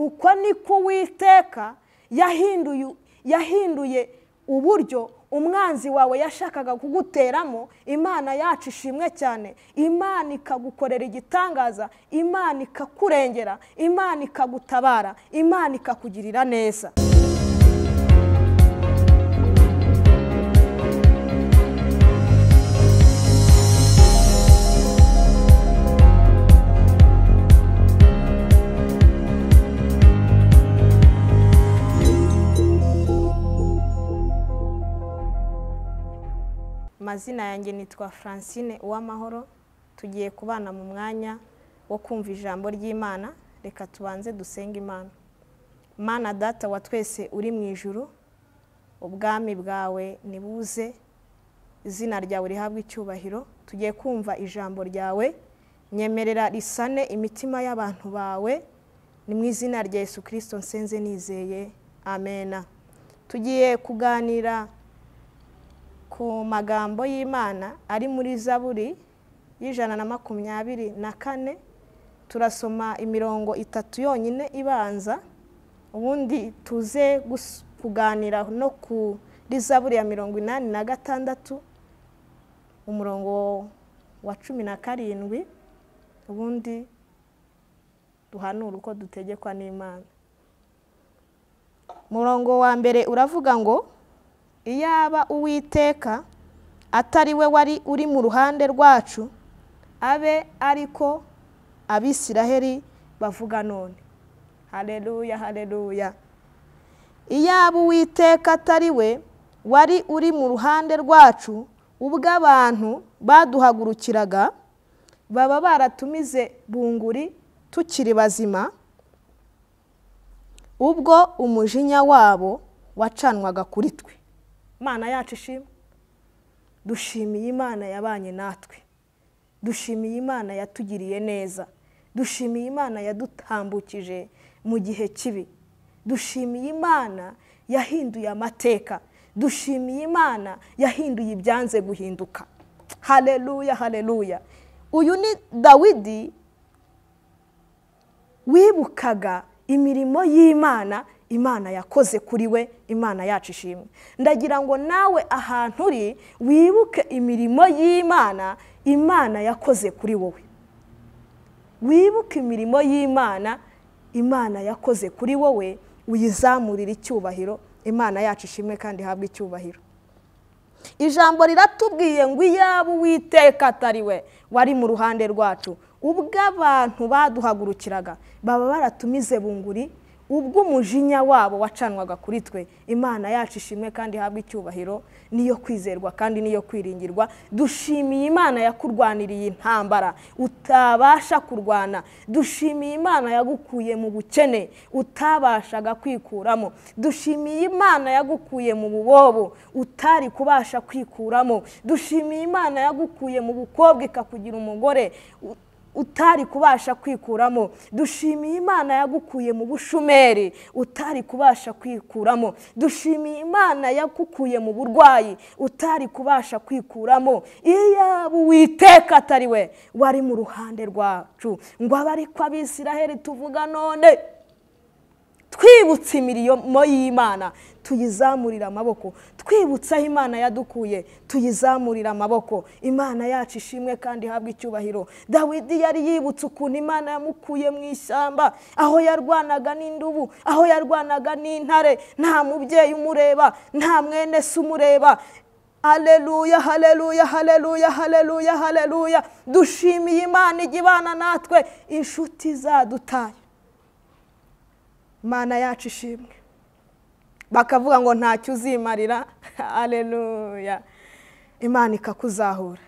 Uko niko Uwiteka yahinduye uburyo umwanzi wawe yashakaga kuguteramo. Imana yacu ishimwe cyane. Imana ikagukorera igitangaza, Imana ikakurengera, Imana ikagutabara, Imana ikakugirira neza. Amazina yanjye nitwa Francine Uwamahoro. Tugiye kubana mu mwanya wo kumva ijambo ry'Imana. Reka tubanze dusenge Imana. Mana Data wa twese uri mu ijuru, ubwami bwawe nibuze, izina ryawe rihabwe icyubahiro. Tugiye kumva ijambo ryawe, nyemerera risane imitima y'abantu bawe, ni mu izina rya Yesu Kristo nsenze nizeye, amena. Tugiye kuganira ku magambo y'Imana ari muri Zaburi y'124. Turasoma imirongo 3 yonyine ibanza, ubundi tuze kuganira no kuri Zaburi ya 86 umurongo wa 17, ubundi duhanura uko dutegekwa n'Imana. Umurongo wa mbere uravuga ngo: iyaba Uwiteka atari we wari uri mu ruhande rwacu, abe ariko Abisiraheli bavuga none. Haleluya, haleluya. Iyaba Uwiteka atari we wari uri mu ruhande rwacu, ubwo abantu baduhagurukiraga baba baratumize bunguri tukiri bazima, ubwo umujinya wabo wacanwaga kuri twe. Imana yacu ishimwe. Dushimiye Imana yabanye natwe, dushimiye Imana yatugiriye neza, dushimiye Imana yadutambukije mu gihe kibi, dushimiye Imana yahinduye amateka, dushimiye Imana yahinduye ibyanze guhinduka. Haleluya, haleluya. Uyu ni Dawidi wibukaga imirimo y'Imana, Imana yakoze kuri we. Imana yacu ishimwe. Ndagira ngo nawe ahantu uri wibuke imirimo y'Imana, Imana yakoze kuri wowe. Wibuke imirimo y'Imana, Imana yakoze kuri wowe, uyizamurire icyubahiro. Imana yacu ishimwe kandi ihabwe icyubahiro. Ijambo riratubwiye ngo iyaba Uwiteka atari we wari mu ruhande rwacu, ubwo abantu baduhagurukiraga baba baratumize bunguri, ubwo umujinya wabo wacanwaga kuri twe. Imana yacu ishimwe kandi ihabwe icyubahiro, niyo kwizerwa kandi niyo kwiringirwa. Dushimiye Imana yakurwaniriye intambara utabasha kurwana, dushimiye Imana yagukuye mu bukene utabashaga kwikuramo, dushimiye Imana yagukuye mu bubobo utari kubasha kwikuramo, dushimiye Imana yagukuye mu bukobwa ikakugira umugore utari kubasha kwikuramo, dushimiye Imana yagukuye mu bushumeri utari kubasha kwikuramo, dushimiye Imana yagukuye mu burwayi utari kubasha kwikuramo. Iyaba Uwiteka atari we wari mu ruhande rwacu, ngo abe ariko Abisiraheli tuvuga none. Twibutse imirimo y'Imana, tuyizamurira amaboko. Twibutse aho Imana yadukuye, tuyizamurira amaboko. Imana yacu ishimwe kandi ihabwe icyubahiro. Dawidi yari yibutse ukuntu Imana yamukuye mu ishyamba, aho yarwanaga n'indubu, aho yarwanaga n'intare, nta mubyeyi umureba, nta mwene se umureba. Haleluya, haleluya, haleluya, haleluya, haleluya. Dushimiye Imana igibana natwe, inshuti zadutaye. Imana yacu ishimwe. Bakavuga ngo ntacyo uzimarira. Haleluya. Imana ikakuzahura.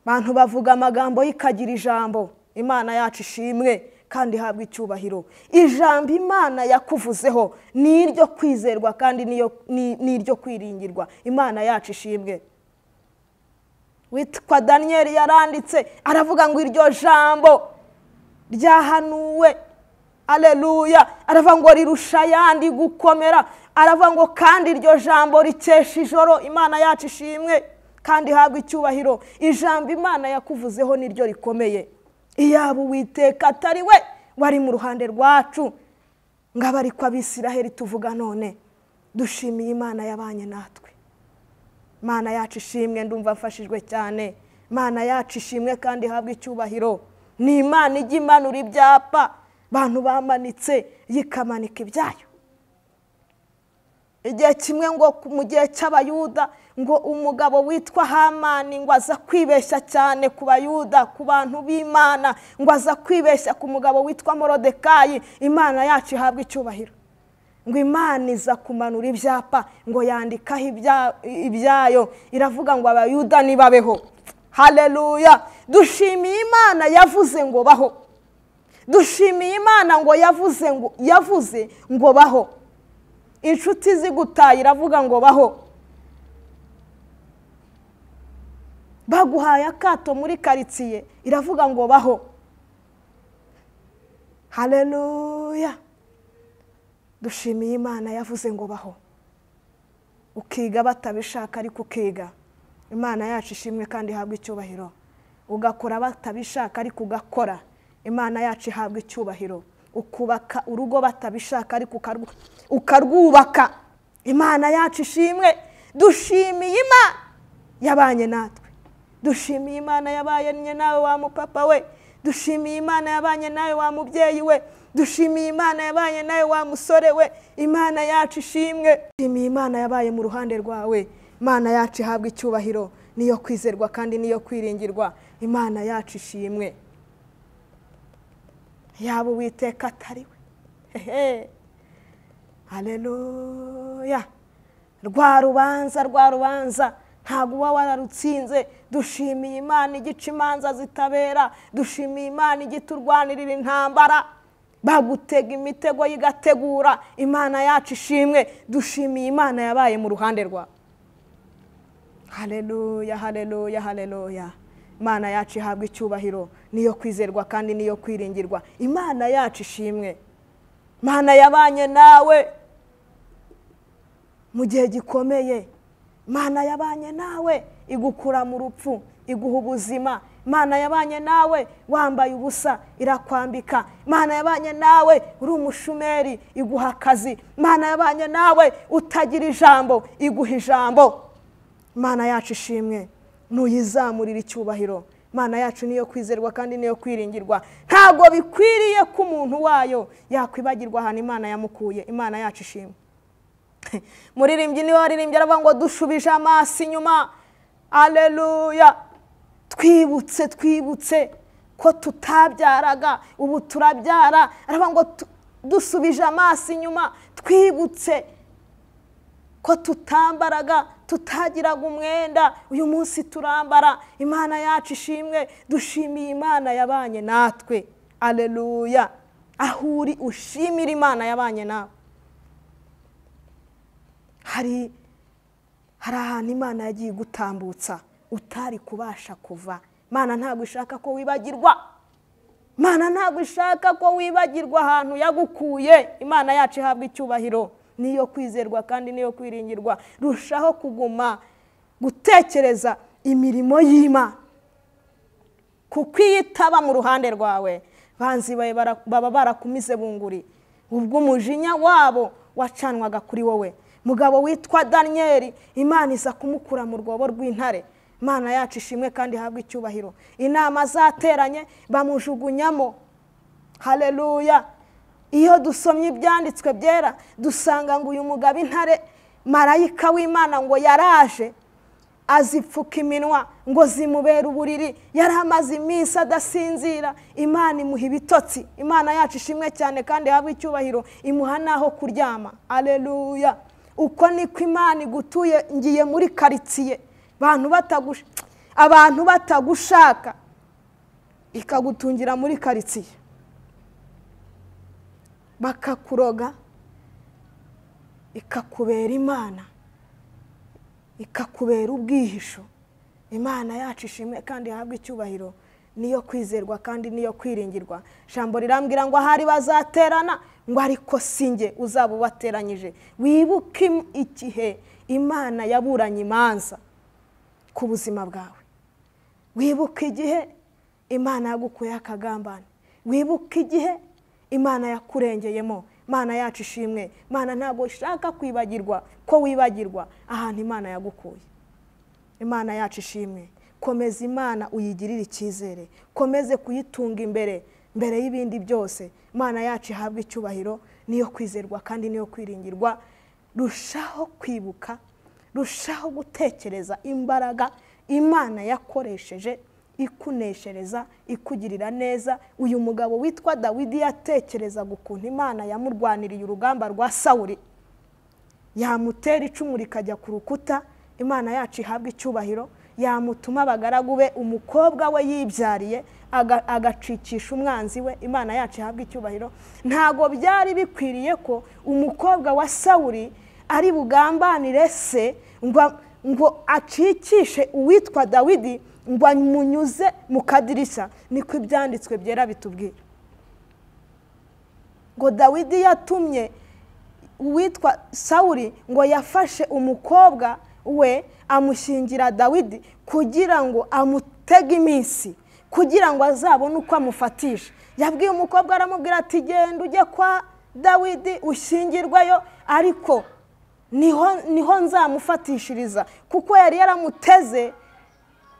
Bantu bavuga amagambo ikagira ijambo. Imana yacu ishimwe kandi ihabwe icyubahiro. Ijambo Imana yakuvuzeho ni iryo kwizerwa kandi ni iryo kwiringirwa. Imana yacu ishimwe. Witwa Daniel yaranditse aravuga ngo iryo jambo ryahanuwe. Haleluya. Aravuga ngo rirusha ayandi gukomera. Aravuga ngo kandi iryo jambo rikesha ijoro. Imana yacu ishimwe kandi ihabwe icyubahiro. Ijambo Imana yakuvuzeho niryo rikomeye. Iyaba Uwiteka atari we wari mu ruhande rwacu. Ngaba ariko Abisiraheli tuvuga none, dushimiye Imana yabanye natwe. Imana yacu ishimwe, ndumva mfashijwe cyane. Imana yacu ishimwe kandi ihabwe icyubahiro. Ni Imana ijya imanura ibyapa bantu bamanitse, yikamanika ibyayo. Igihe kimwe ngo mu gihe cy'Abayuda, ngo umugabo witwa Hamani ngo aza kwibeshya cyane ku Bayuda, ku bantu b'Imana, ngo aza kwibeshya ku mugabo witwa Morodekayi. Imana yacu ihabwe icyubahiro. Ngo Imana iza kumanura ibyapa, ngo yandikaho ibyayo, iravuga ngo Abayuda nibabeho. Haleluya! Dushimiye Imana yavuze ngo baho. Dushimiye Imana ngo yavuze ngo baho. Inshuti zigutaye iravuga ngo baho. Baguhaye akato muri karitsiye iravuga ngo baho. Haleluya! Dushimiye Imana yavuze ngo baho. Ukiga batabishaka ariko ukiga. Imana yacu ishimwe kandi ihabwe icyubahiro. Ugakora batabishaka ariko ugakora. Imana yacu ihabwe icyubahiro. Ukubaka urugo batabishaka ariko ukarwubaka. Imana yacu ishimwe. Dushimiye Imana yabanye natwe. Dushimiye Imana yabanye nawe wa mupapa we. Dushimiye Imana yabanye nawe wa mubyeyi we. Dushimiye Imana yabanye nawe wa musore we. Imana yacu ishimwe. Dushimiye Imana yabaye mu ruhande rwawe. Imana yacu ihabwe icyubahiro, niyo kwizerwa kandi niyo kwiringirwa. Imana yacu ishimwe. Yaba Uwiteka atari we. Haleluya! Rwa rubanza ntabwo uba wararutsinze. Dushimiye Imana igica imanza zitabera. Dushimiye Imana igiturwanirira intambara. Bagutega imitego yigategura. Imana yacu ishimwe. Dushimiye Imana yabaye mu ruhande rwawe. Haleluya, haleluya, haleluya. Imana yacu ihabwe icyubahiro, niyo kwizerwa kandi niyo kwiringirwa. Imana yacu ishimwe. Imana yabanye nawe mu gihe gikomeye. Imana yabanye nawe igukura mu rupfu, iguha ubuzima. Imana yabanye nawe wambaye ubusa irakwambika. Imana yabanye nawe uri umushumeri iguha akazi. Imana yabanye nawe utagira ijambo iguha ijambo. Imana yacu ishimwe, nuyizamurira icyubahiro. Imana yacu niyo kwizerwa kandi niyo kwiringirwa. Ntago bikwiriye ko umuntu wayo yakwibagirwa ahantu Imana yamukuye. Imana yacu ishimwe. Muririmbyi niwe waririmbye aravuga ngo dushubije amaso inyuma. Haleluya! Twibutse ko tutabyaraga, ubu turabyara. Aravuga ngo dusubije amaso inyuma, twibutse ko tutambaraga, tutagiraga umwenda, uyu munsi turambara. Imana yacu ishimwe. Dushimiye Imana yabanye natwe. Haleluya! Aho uri ushimira Imana yabanye nawe. Hari ahantu Imana yagiye gutambutsa utari kubasha kuva. Imana ntabwo ishaka ko wibagirwa. Imana ntabwo ishaka ko wibagirwa ahantu yagukuye. Imana yacu ihabwe icyubahiro, niyo kwizerwa kandi niyo kwiringirwa. Rushaho kuguma gutekereza imirimo y'Imana, kuko iyo itaba mu ruhande rwawe banzi baba barakumize bunguri. Ubwo umujinya wabo wacanwaga kuri wowe. Mugabo witwa Danieli, Imana iza kumukura mu rwobo rw'intare. Imana yacu ishimwe kandi ihabwe icyubahiro. Inama zateranye bamujugunyamo. Haleluya! Iyo dusomye ibyanditswe byera dusanga ngo uyu mugabo intare, marayika w'Imana ngo yaraje azipfuka iminwa ngo zimubere uburiri. Yari amaze iminsi adasinzira. Imana imuha ibitotsi. Imana yacu ishimwe cyane kandi ihabwe icyubahiro. Imuha naho kuryama. Haleluya! Uko niko Imana igutuye. Ngiye muri karitsiye abantu batagushaka, ikagutungira muri karitsiye, bakakuroga, ikakubera Imana, ikakubera ubwihisho. Imana yacu ishimwe kandi ihabwe icyubahiro, niyo kwizerwa kandi niyo kwiringirwa. Jambo rirambwira ngo ahari bazaterana, ngo ariko sinjye uzaba ubateranyije. Wibuke igihe Imana yaburanye imanza ku buzima bwawe. Wibuke igihe Imana yagukuye akagambane. Wibuke igihe Imana yakurengeyemo. Imana yacu ishimwe. Imana ntabwo ishaka kwibagirwa ko wibagirwa ahantu Imana yagukuye. Imana yacu ishimwe. Komeza Imana uyigirire icyizere, komeze kuyitunga imbere mbere y'ibindi byose. Imana yacu ihabwe icyubahiro, niyo kwizerwa kandi niyo kwiringirwa. Rushaho kwibuka, rushaho gutekereza imbaraga Imana yakoresheje ikuneshereza, ikugirira neza. Uyu mugabo witwa Dawidi yatekerezaga ukuntu Imana yamurwaniriye urugamba rwa Sawuli, yamutera icumu rikajya ku rukuta. Imana yacu ihabwe icyubahiro. Yamutuma abagaragu be, umukobwa we yibyariye agacikisha umwanzi we. Imana yacu ihabwe icyubahiro. Ntago byari bikwiriye ko umukobwa wa Sawuli ari bugambanire se ngo acikishe uwitwa Dawidi ngo amunyuze mu kadirishya. Niko ibyanditswe byera bitubwira ngo Dawidi yatumye uwitwa Sawuli ngo yafashe umukobwa we amushyingira Dawidi kugira ngo amutege iminsi, kugira ngo azabone uko amufatisha. Yabwiye umukobwa aramubwira ati genda ujye kwa Dawidi ushyingirwayo, ariko niho nzamufatishiriza, kuko yari yaramuteze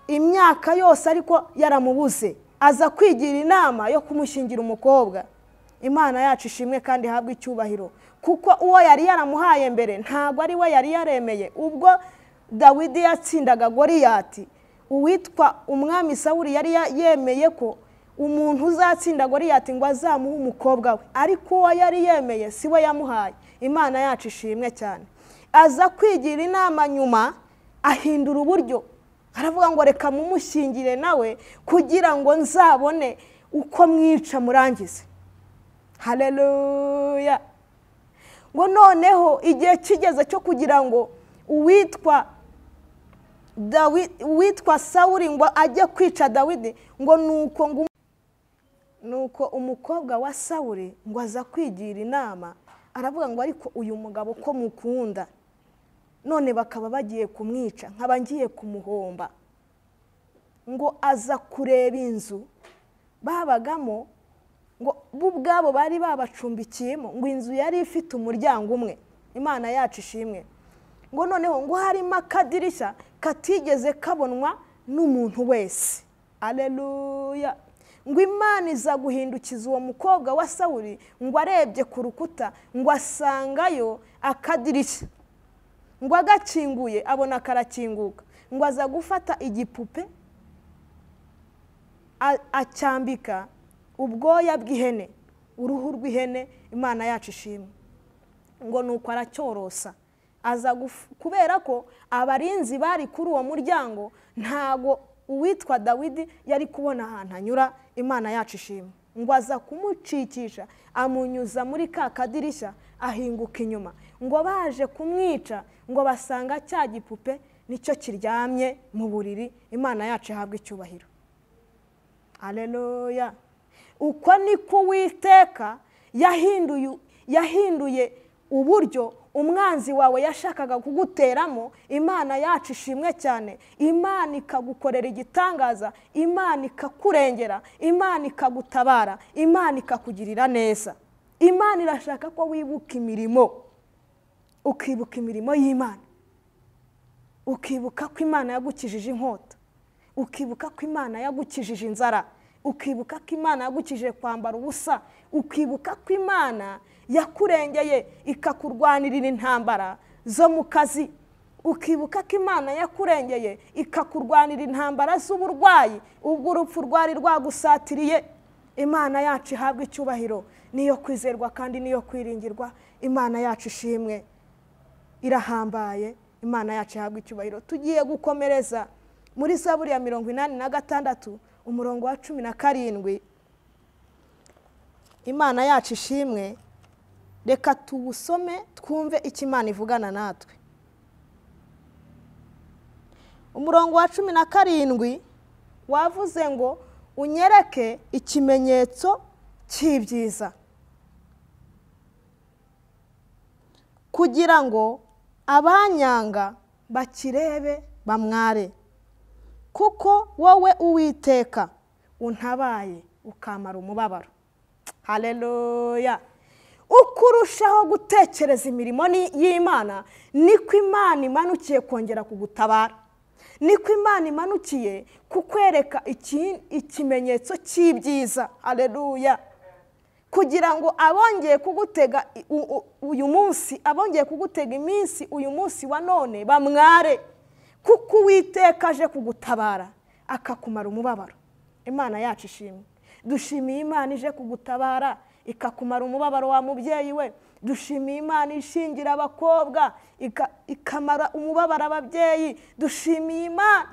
imyaka yose ariko yaramubuze. Aza kwigira inama yo kumushyingira umukobwa. Imana yacu ishimwe kandi ihabwe icyubahiro, kuko uwo yari yaramuhaye mbere ntabwo ari we yari yaremeye. Ubwo Dawidi yatsindaga Goliyati, uwitwa umwami Sawuli yari yemeye ko umuntu uzatsinda Goliyati ngo azamuhe umukobwa we, ariko uwo yari yemeye si we yamuhaye. Imana yacu ishimwe cyane. Aza kwigira inama nyuma ahindura uburyo, aravuga ngo reka mumushyingire nawe kugira ngo nzabone uko mwica murangize. Haleluya. Ngo noneho igihe kigeze cyo kugira ngo uwitwa Sawuli ngo ajye kwica Dawidi, ngo nuko umukobwa wa Sawuli ngo aza kwigira inama, aravuga ngo ariko uyu mugabo ko mukunda, none bakaba bagiye kumwica, nkaba ngiye kumuhomba. Ngo aza kureba inzu babagamo, ngo bo ubwabo bari babacumbikiyemo, ngo inzu yari ifite umuryango umwe. Imana yacu ishimwe. Ngo noneho ngo harimo akadirishya katigeze kabonwa n'umuntu wese. Haleluya. Ngo Imana iza guhindukiza uwo mukobwa wa Sawuli, ngo arebye ku rukuta ngo asangayo akadirishya, ngo agakinguye abona karakinguka. Ngo aza gufata igipupe acyambika ubwoya bw'ihene, uruhu rw'ihene. Imana yacu ishimwe. Ngo nuko aracyorosa, aza kubera ko abarinzi bari kuri uwo muryango ntago uwitwa Dawidi yari kubona ahantu anyura. Imana yacu ishimwe. Ngo aza kumucikisha amunyuza muri ka kadirishya ahinguka inyuma. Ngo baje kumwica ngo basanga cya gipupe nicyo kiryamye mu buriri. Imana yacu ihabwe icyubahiro. Haleluya. Uko niko Uwiteka yahinduye uburyo umwanzi wawe yashakaga kuguteramo. Imana yacu ishimwe cyane. Imana ikagukorera igitangaza, Imana ikakurengera, Imana ikagutabara, Imana ikakugirira neza. Imana irashaka ko wibuka imirimo, ukibuka imirimo y'Imana, ukibuka ko Imana yagukijije inkota, ukibuka ko Imana yagukijije inzara, ukibuka ko Imana yagukijije kwambara ubusa, ukibuka ko Imana yakurengeye ikakurwanirira intambara zo mu kazi, ukibuka ko Imana yakurengeye ikakurwanira intambara z'uburwayi ubwo urupfu rwari rwagusatiriye. Imana yacu ihabwe icyubahiro, niyo kwizerwa kandi niyo kwiringirwa. Imana yacu ishimwe, irahambaye. Imana yacu ihabwe icyubahiro. Tugiye gukomereza muri Zaburi ya 86 umurongo wa 17. Imana yacu ishimwe. Reka tuwusome twumve icyo Imana ivugana natwe. Umurongo wa 17 wavuze ngo unyereke ikimenyetso cy'ibyiza, kugira ngo abanyanga bakirebe bamware, kuko wowe Uwiteka untabaye ukamara umubabaro. Haleluya. Uko urushaho gutekereza imirimo y'Imana, niko Imana imanukiye kongera kugutabara, niko Imana imanukiye kukwereka ikimenyetso cy'ibyiza. Haleluya. Kugira ngo abongeye kugutega uyu munsi, abongeye kugutega iminsi uyu munsi wa none bamware, kuko Uwiteka aje kugutabara akakumara umubabaro. Imana yacu ishimwe. Dushimiye Imana ije kugutabara ikakumara umubabaro wa mubyeyi we. Dushimiye Imana ishingira abakobwa ikamara umubabaro ababyeyi. Dushimiye Imana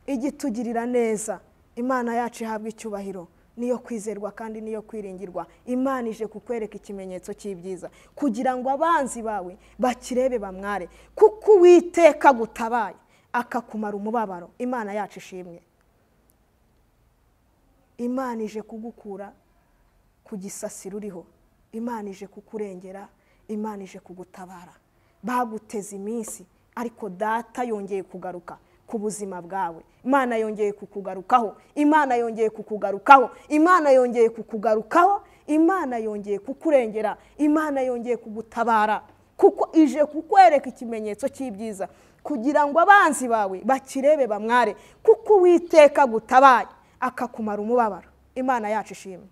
igitugirira neza. Imana yacu ihabwa icyubahiro, niyo kwizerwa kandi niyo kwiringirwa. Imana ije kukwereka ikimenyetso cy'ibyiza kugira ngo abanzi bawe bakirebe bamware, kuko Uwiteka gutabaye akakumara umubabaro. Imana yacu ishimwe. Imana ije kugukura ku gisasiro uriho, Imana ije kukurengera, Imana ije kugutabara. Baguteze iminsi, ariko data yongeye kugaruka ku buzima bwawe. Imana yongeye kukugarukaho, Imana yongeye kukugarukaho, Imana yongeye kukugarukaho, Imana yongeye kukurengera, Imana yongeye kugutabara, kuko ije kukwereka ikimenyetso cy'ibyiza kugira ngo abanzi bawe bakirebe bamware, kuko Uwiteka gutabaye akakumara umubabaro. Imana yacu ishimwe.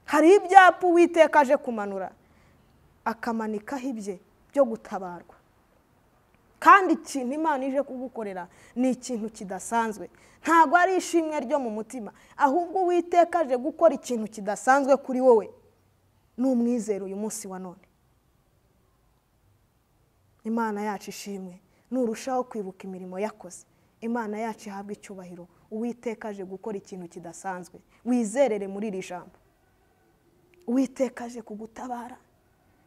Hari ibyapa Uwiteka aje kumanura akamanikaho ibye byo gutabarwa. Kandi ikintu Imana ije kugukorera ni ikintu kidasanzwe. Ntabwo ari ishimwe ryo mu mutima, ahubwo Uwiteka aje gukora ikintu kidasanzwe kuri wowe. N'umwizero uyu munsi wa none. Imana yacu ishimwe. Nurushaho kwibuka imirimo yakoze, Imana yacu ihabwa icyubahiro. Uwiteka aje gukora ikintu kidasanzwe. Wizerere muri iri jambo. Uwiteka aje kugutabara,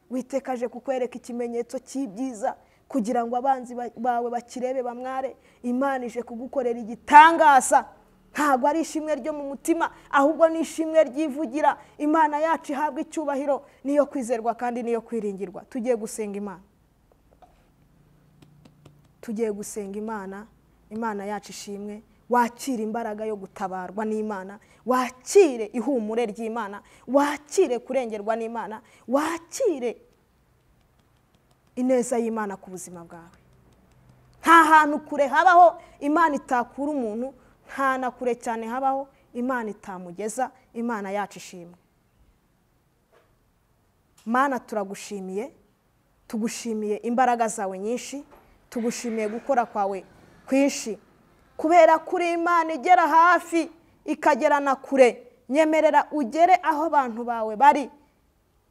Uwiteka aje kukwereka ikimenyetso cy'ibyiza kugira ngo abanzi bawe bakirebe bamware. Imana ije kugukorera igitangaza. Ntabwo ari ishimwe ryo mu mutima, ahubwo ni ishimwe ryivugira. Imana yacu ihabwa icyubahiro, niyo kwizerwa kandi niyo kwiringirwa. Tugiye gusenga Imana, tugiye gusenga Imana. Imana yacu ishimwe. Wakire imbaraga yo gutabarwa n'Imana, wakire ihumure ry'Imana, wakire kurengerwa n'Imana, wakire ineza y'Imana ku buzima bwawe. Nta hantu kure habaho Imana itakura umuntu, nta na kure cyane habaho Imana itamugeza. Imana yacu ishimwe. Mana, turagushimiye, tugushimiye imbaraga zawe nyinshi, tugushimiye gukora kwawe kwinshi, kubera kuri Imana igera hafi ikagera na kure. Nyemerera ugere aho abantu bawe bari,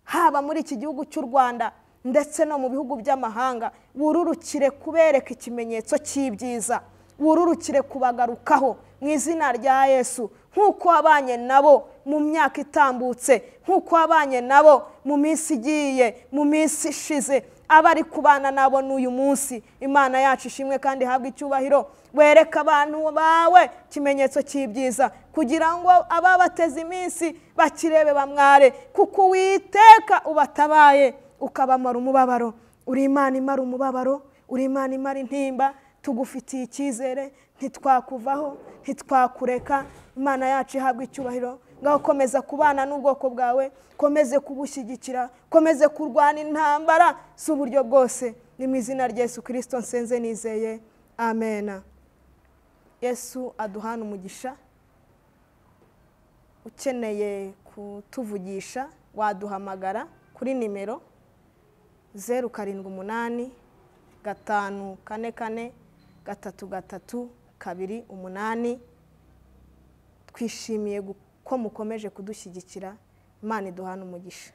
haba muri iki gihugu cy'u Rwanda ndetse no mu bihugu by'amahanga. Wururukire kubereka ikimenyetso cy'ibyiza, wururukire kubagarukaho mu izina rya Yesu, nk'uko wabanye nabo mu myaka itambutse, nk'uko wabanye nabo mu minsi igiye, mu minsi ishize, abari kubana nabo n'uyu munsi. Imana yacu ishimwe kandi ihabwe icyubahiro. Wereka abantu bawe ikimenyetso cy'ibyiza kugira ngo ababateze iminsi bakirebe bamware, kuko Uwiteka ubatabaye ukabamara umubabaro. Uri Imana imara umubabaro, uri Imana imara intimba. Tugufitiye icyizere, ntitwakuvaho, ntitwakureka. Imana yacu ihabwe icyubahiro. Ngaho komeza kubana n'ubwoko bwawe, komeze kubushyigikira, komeze kurwana intambara z'uburyo bwose. Ni mu izina rya Yesu Kristo nsenze nizeye, amen. Yesu aduhana umugisha. Ukeneye kutuvugisha waduhamagara kuri nimero 078 544 3 3 28. Twishimiye ko mukomeje kudushyigikira. Imana iduhana umugisha.